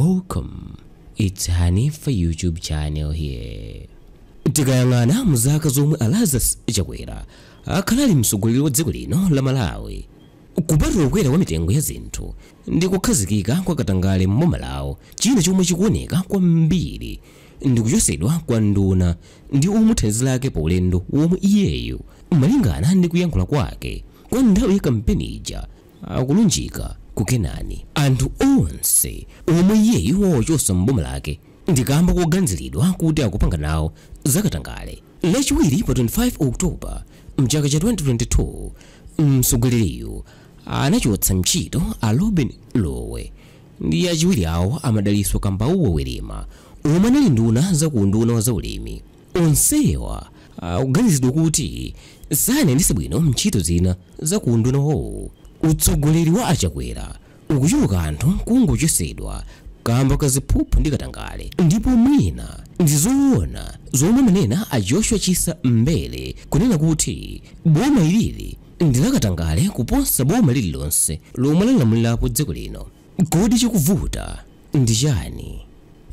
Welcome, it's Hanifa YouTube channel here. Tikayang'ana mzaka zomwe a Lazarus Chakwera akhala ali mtsogoleri wa dziko lino la Malawi, kupatula kukwera kwa mitengo ya zinthu ndi kukhazikika kwa katangale m'boma lawo, china chomwe chikuoneka kwambiri ndi kuchosedwa kwa nduna ndi omuthandizira ake pa ulendo womwe iyeyo malingana ndi kuyankhula kwake kwa nthawi ya kampeni ija akulunjika kukenani. Anthu onse omwe iyeyo wawachosa m'boma lake ndikamba kuganiziridwa kuti akupanga nawo zakatangale. Lachiwiri pa 25 October mchaka cha 2022, mtsogoleriyu anachotsa ntchito a Robin Lowe ndi achiwiri awo amadaliso Kambauwa Wirima omwe anali nduna zaku unduna wa zaulimi. Onsewa akuganizidwa kuti sanayendetse bwino ntchito zina zaku unduna wawo. Utsogoleri wa aChakwera ukuchuluka anthu kungochosedwa kamba kaziphuphu ndi katangale, ndipo mwina ndizoona zomwe manena a Joshua Chisa Mbele kunena kuti boma ilili ndi lakatangale kuposa boma lililonse lomwe lalamulirapo dziko lino. Kodi chikuvuta ndi chani?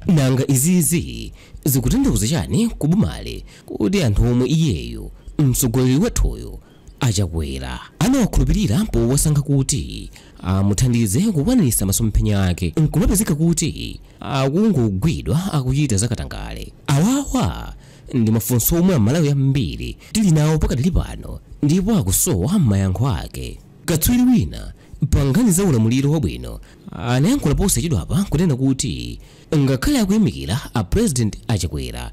Nanga izizi zikutanthauza chani kubomali kuti anthu omwe iyeyo mtsogoleri wathuyo aChakwera anawakhulupirira powasankha kuti amuthandize kukwaniritsa masomphenya ake, nkumapezeka kuti akungogwidwa akuchita zakatangale? Awawa ndi mafunso omwe Amalawi ambiri tili nawo pakadali pano ndipo akusowa mayankho ake. Katswiri wina pa nkhani za ulamuliro wabwino anayankhula posachedwapa kunena kuti ngakhale akuyamikira a President aChakwera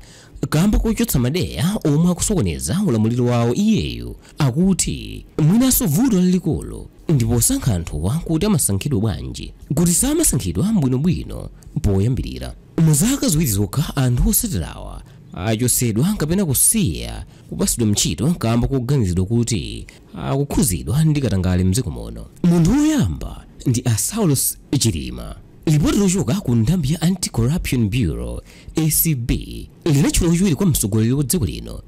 kamba kuchotsa madeya omwe akusokoneza ulamuliro wawo, iyeyo akuti mwinanso vuto lalikulu ndi posankha anthuwa kuti amasankhidwa bwanji, kuti samasankhidwa bwinobwino poyambirira. Mu zaka 2 zokha anthu osatirawa achosedwa kapena kusiya kupasidwa ntchito kamba kuganizidwa kuti akukhuzidwa ndi katangale mdziko muno. Munthu woyamba ndi a Saulos Chilima. Lipoti lochoka ku nthambi ya Anti-Corruption Bureau ACB linatchula kuchiwiri kwa mtsogoleri wa dziko lino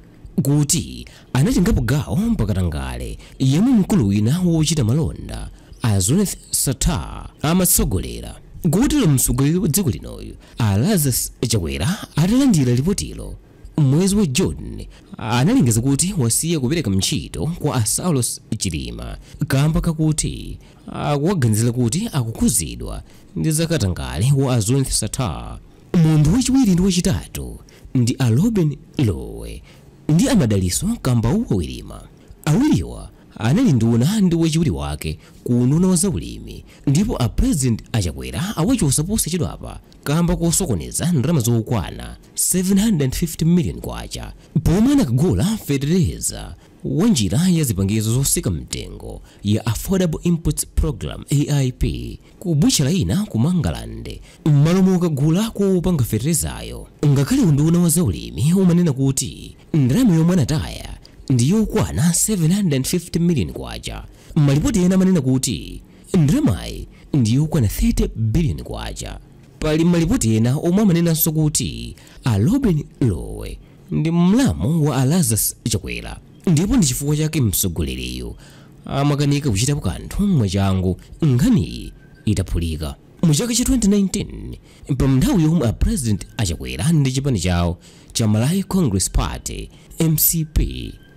kuti anatengapo gawo pakatangale yemwe mkulu wina wochita malonda a Zuneth Sattar amatsogolera. Kotero mtsogoleri wa dziko linoyu a Lazarus Chakwera atalandira lipotilo mwezi wa June analengeza kuti wasiya kupereka ntchito kwa a Saulos Chilima kamba kakuti akuwaganizira kuti akukhuzidwa ndi zakatangale wa a Zuneth Sattar. Munthu wachiwiri ndi wachitatu ndi a Robin Lowe ndi amadaliso Kambauwa Wirima. Awiriwa anali nduna ndi wachiwiri wake ku unduna wa zaulimi, ndipo a President aChakwera awachosa posachedwapa kamba kosokoneza ndalama zokwana 750 million kwacha pomwe anakagula fetereza wa njira ya zipangizo zosika mtengo ya Affordable Inputs Program AIP ku butchala ina ku Mangalande m'malo mokagula kopanga feterezayo. Ngakhale unduna wa zaulimi umanena kuti ndalama yomwe anataya ndi yokwana 750 million kwacha, malipoti ena amanena kuti ndalamayi ndi yokwana 30 billion kwacha. Pali malipoti ena omwe amanenanso kuti a Robin Lowe ndi mlamu wa a Lazarus Chakwera, ndipo ndi chifukwa chake mtsogoleriyo amakanika kuchitapo kanthu mwachangu nkhaniyi itaphulika. Mu chaka cha 2019, pa nthawi yomwe a President aChakwera ndi chipani chawo cha Malawi Congress Party MCP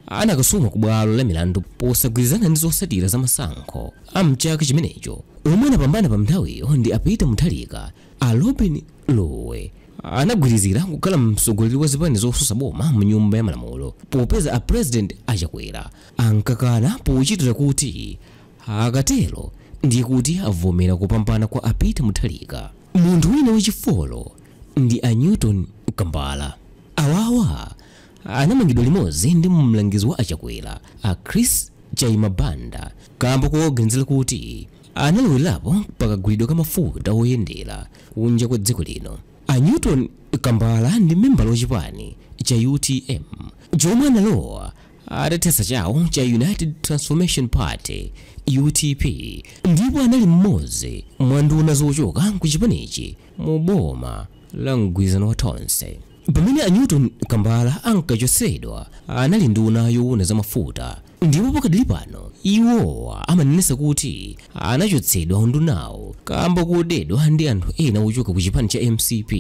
anakasuma ku bwalo la milandu posagwirizana ndi zotsatira za masankho a mchaka chimenecho omwe anapambana pa nthawiyo ndi a Peter Mutharika, a Robin Lowe anagwirizira kukhala mtsogoleri wa zipani zosusa boma mu nyumba ya malamulo, popeza a President aChakwera ankakana pochitira kuti akatero ndiye kuti avomera kupambana kwa a Peter Mutharika. Munthu wina wachifolo ndi a Newton Kambala. Awawa anamangidwa limodzi ndi mlangizi wa aChakwera a Chris Chaima Banda kamba kowaganizira kuti analowerapo pakagulidwe ka mafuta oyendera kunja kwa dziko lino. A Newton Kambala ndi membala wachipani cha UTM chomwe analowa atathetsa chawo cha United Transformation Party UTP, ndipo anali mmodzi mwa nduna zochoka ku chipanichi mu boma la mgwirizano wa Tonse. Pamene a Newton Kambala ankachotsedwa anali nduna yoona za mafuta, Ndipo pakadali pano iwowa amanenesa kuti anachotsedwa undunawo kamba kodedwa ndi anthu ena ochoka ku chipani cha MCP.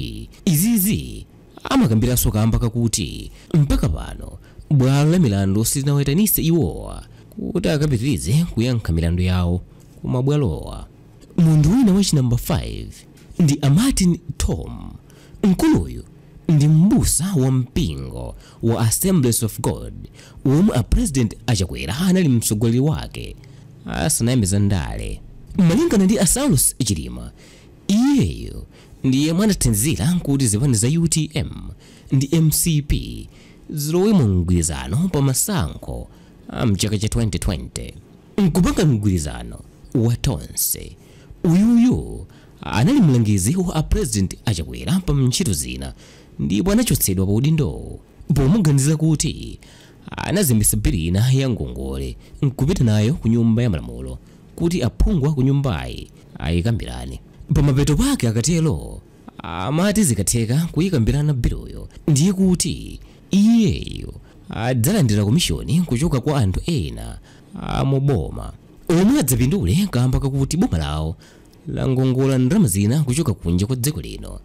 Izizi amakambiranso kamba kakuti mpaka pano bwalo la milandu silinawayitanitse iwowa kuti akapitirize kuyankha milandu yawo kumabwalowa. Munthu wina wachi namba 5 ndi a Martin Tom. Mkuluyu ndi m'busa wa mpingo wa Assemblies of God womwe a President a Chakwera anali mtsogoleri wake asanayambe za ndale. Malingana ndi a Saulos Chilima, iyeyo ndiye anathandizira kuti zipani za UTM ndi MCP zilowe mu mgwirizano pa masankho a mchaka cha 2020 nkupanga mgwirizano wa Tonse. Uyuyu anali mlangizi wa a President a Chakwera pa ntchito zina ndipo anachotsedwa pa udindo pomuganizira kuti anazembetsa bili ina ya ngongole nkupita nayo ku nyumba ya malamulo kuti aphungu ku nyumbayi ayikambirane. Pamapeto pake akatero amati zikatheka kuyikambirana biluyo ndiye kuti iyeyo adzalandira komishoni kuchoka kwa anthu ena amuboma omwe adzapindule kamba kakuti boma lawo langongola ndalama zina kuchoka kunja kwa dziko lino.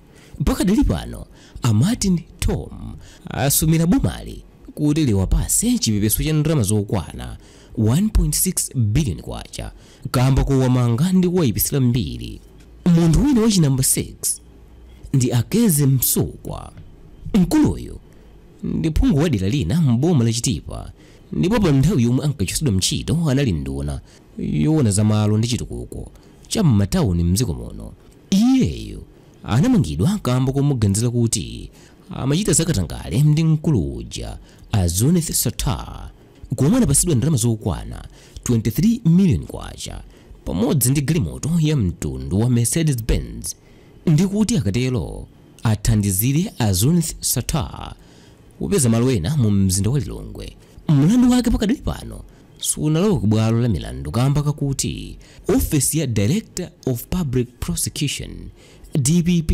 Pakadali pano a Martin Tom asumira bomali kuti liwapase chipepeso cha ndalama zokwana 1.6 billion kwacha kamba kowamanga ndi kuwayipisira mbiri. Munthu wina wachi namba 6 ndi Akeze Msukwa. Mkuluyu ndi phungu wa dera lina mboma la Chitipa ndipo pa nthawi yomwe ankachotsedwa ntchito anali nduna yoona za malo ndi chitukuko cha m'matawuni mdziko muno. Iyeyo anamangidwa kamba komuganizira kuti amachita zakatangale ndi mkulu uja a Zuneth Sattar komwe anapasidwa ndalama zokwana 23 million kwacha pamodzi ndi galimoto ya mtundu wa Mercedes Benz ndi kuti akatero athandizire a Zuneth Sattar kupeza malo ena mu mzinda wa Lilongwe. Mlandu wake pakadali pano sunalowe ku bwalo la milandu kamba kakuti ofesi ya Director of Public Prosecution DPP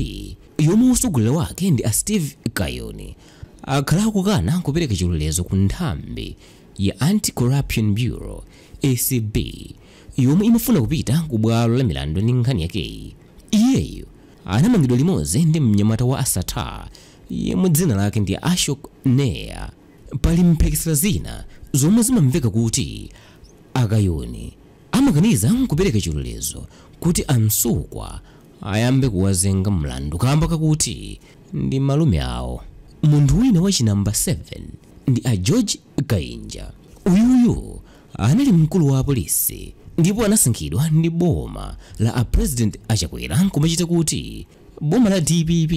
yomwe usogolera wake ndi a Steve Kayoni akhala akukana kupereka chilolezo ku nthambi ya Anti-Corruption Bureau ACB yomwe imafuna kupita ku bwalo la milandu ndi nkhani yakeyi. Iyeyo anamangidwa limodzi ndi mnyamata wa Asata yemwe dzina lake ndi Ashok Neya. Pali mphekesera zina zomwe zimamveka kuti Akayoni amakaniza kupereka chilolezo kuti amsukwa ayambe kuwazenga mlandu kamba kakuti ndi malume awo. Munthu wina wachi namba 7 ndi a George Kainja. Uyuyu anali mkulu wa polisi ndipo anasankhidwa ndi boma la a President a Chakwera kumachita kuti boma la DPP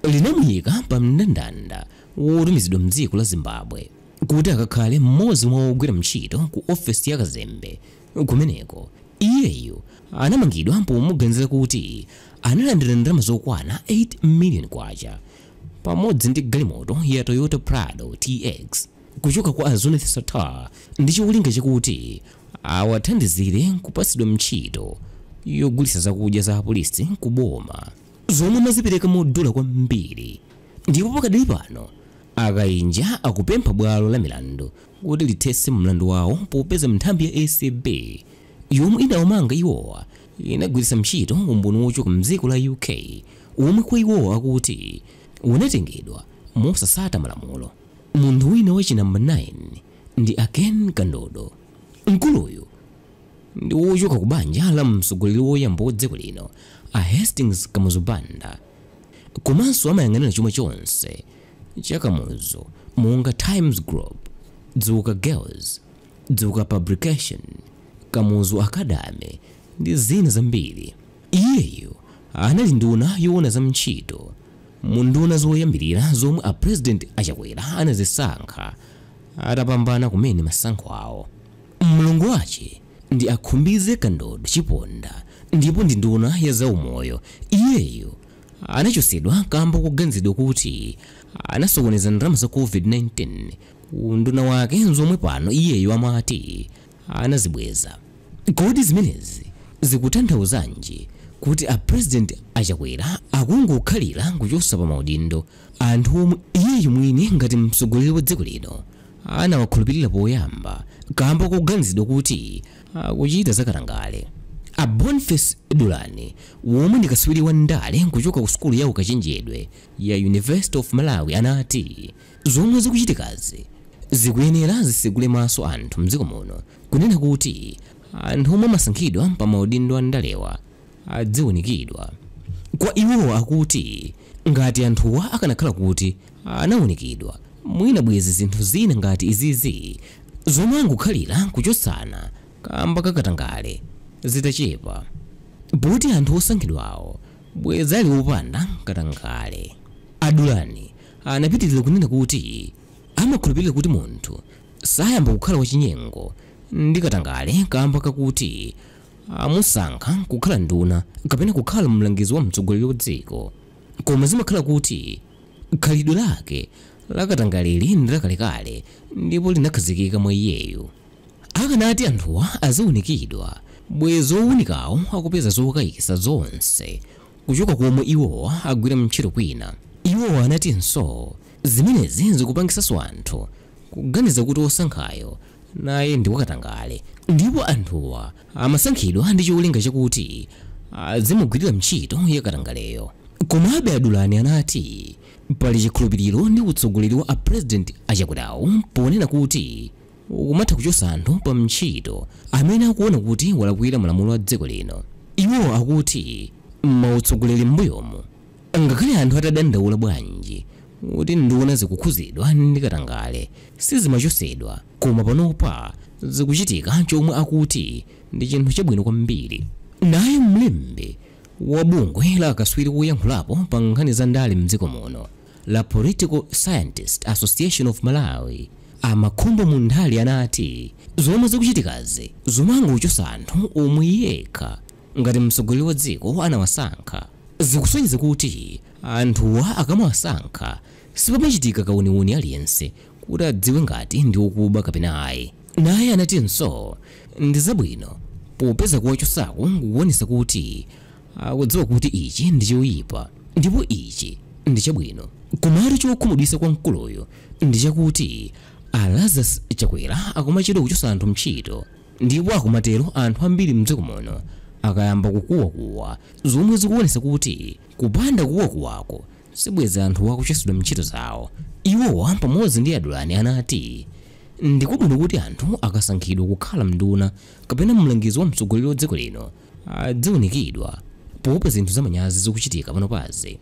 linamuyika pa mndandanda wotumizidwa mdziko la Zimbabwe kuti akakhale mmodzi mwa ogwira ntchito ku ofesi ya Kazembe kumeneko. Iyeyo anamangidwa pomuganizira kuti analandira ndalama zokwana 8 million kwacha pamodzi ndi galimoto ya Toyota Prado TX kuchoka kwa Zuneth Sattar ndi cholinga chakuti awathandizire kupasidwa ntchito yogulitsa zakudya za apolisi ku boma zomwe amazipereka modula kwambiri. Ndipo pakadali pano Akainja akupempha bwalo la milandu kuti lithetse mlandu wawo popeza nthambi ya ACB yomwe inawamanga iwowa inagwiritsa ntchito umboni wochoka mdziko la UK omwe kwa iwowa akuti unatengedwa mosasata malamulo. Munthu wina wachi namba 9 ndi Aken Kandodo. Mkuluyu ndi wochoka ku banja la mtsogoleri woyamba wa dziko lino a Hastings Kamuzu Banda, komanso amayang'anira chuma chonse cha Kamuzu monga Times Group, Dzuka Girls, Dzuka Publication, Kamuzu Academy ndi zina zambiri. Iyeyo anali nduna yoona za ntchito mu nduna zoyambirira zomwe a President a Chakwera anazisankha atapambana kumene masankho awo. Mlongo wace ndi Akhumbize Kandodo Chiponda ndipo ndi nduna ya zaumoyo. Iyeyo anachotsedwa kamba kuganizidwa kuti anasokoneza ndalama za COVID-19 ku nduna wake zomwe pano iyeyo amati anazibweza. Kodi zimenezi zikutanthauzanji kuti a President a Chakwera akungokhalira kuchotsa pa maudindo anthu omwe iyeyo mwini ngati mtsogoleri wa dziko lino anawakhulupirira poyamba kamba koganizidwa kuti akuchita zakatangale. A Boniface Dulani, womwe ndi katswiri wa ndale kuchoka ku sukulu ya ukachenjedwe ya University of Malawi, anati zomwe zikuchitikazi zikuyenera zisegule maso anthu mdziko muno kunena kuti anthu omwe amasankhidwa pa maudindo a ndalewa adziwunikidwa. Kwa iwowa akuti ngati anthuwa akanakhala kuti anawunikidwa, mwina bwezi zinthu zina ngati izizi zomwe angukhalira kuchotsana kamba kakatangale zitachepa, poti anthu osankhidwawo bwezi ali wopanda katangale. Adulani anapitirira kunena kuti amakhulupirira kuti munthu sayamba kukhala wachinyengo ndi katangale kamba kakuti amusankha kukhala nduna kapena kukhala mlangizi wa mtsogoleri wa dziko, koma zimakhala kuti khalidwe lake lakatangaleli ndi lakalekale ndipo linakhazikika mwa iyeyo. Akanati anthuwa aziwunikidwa, bwezi owunikawo akupeza zokayikitsa zonse kuchoka komwe iwowa agwira ntchito kwina. Iwowa anatinso zimenezi zikupangisanso anthu kuganiza kuti osankhayo naye ndi wakatangale, ndipo anthuwa amasankhidwa ndi cholinga chakuti azimugwirira ntchito yakatangaleyo. Komabe Adulani anati pali chikhulupiriro ndi utsogoleri wa a president achakwerawo ponena kuti ukumatha kuchotsa anthu pa ntchito amene akuona kuti walakwira malamulo a dziko lino. Iwo akuti mautsogoleri m'mbuyomu ngakhale anthu atadandaula bwanji kuti nduna zikukhuzidwa ndi katangale sizimachotsedwa, koma panopa zikuchitika chomwe akuti ndi chinthu chabwino kwambiri. Naye mlembi wa bungwe la akaswiri kuyankhulapo pa nkhani za ndale mdziko muno la Political Scientist Association of Malawi, Amakhumbo Munthali, anati zomwe zikuchitikazi zomangochotsa anthu omwe yekha ngati mtsogoleri wa dziko anawasankha zikusonyeza kuti anthuwa akamawasankha sipamachitika kauniuni aliyense kuti adziwe ngati ndi wokuba kapena ayi. Naye anatinso ndi zabwino popeza kuwachotsako kukuonetsa kuti akudziwa kuti ichi ndi choyipa ndipo ichi ndi chabwino. Komatu chokhumudwitsa kwa mkuluyo ndi chakuti a Lazarus Chakwera akumachedwa kuchotsa anthu ntchito, ndipo akumatero anthu ambiri mdziko muno akayamba kukuwakuwa, zomwe zikuonetsa kuti kupanda kuwakuwako sibweza anthu akuchotsedwa ntchito zawo. Iwowa pamodzi ndi Adulani anati ndikubwino kuti anthu akasankhidwa kukhala mnduna kapena mlangizi wa mtsogoleri wa dziko lino adziwunikidwa poopa zinthu zamanyazi zikuchitika panopazi.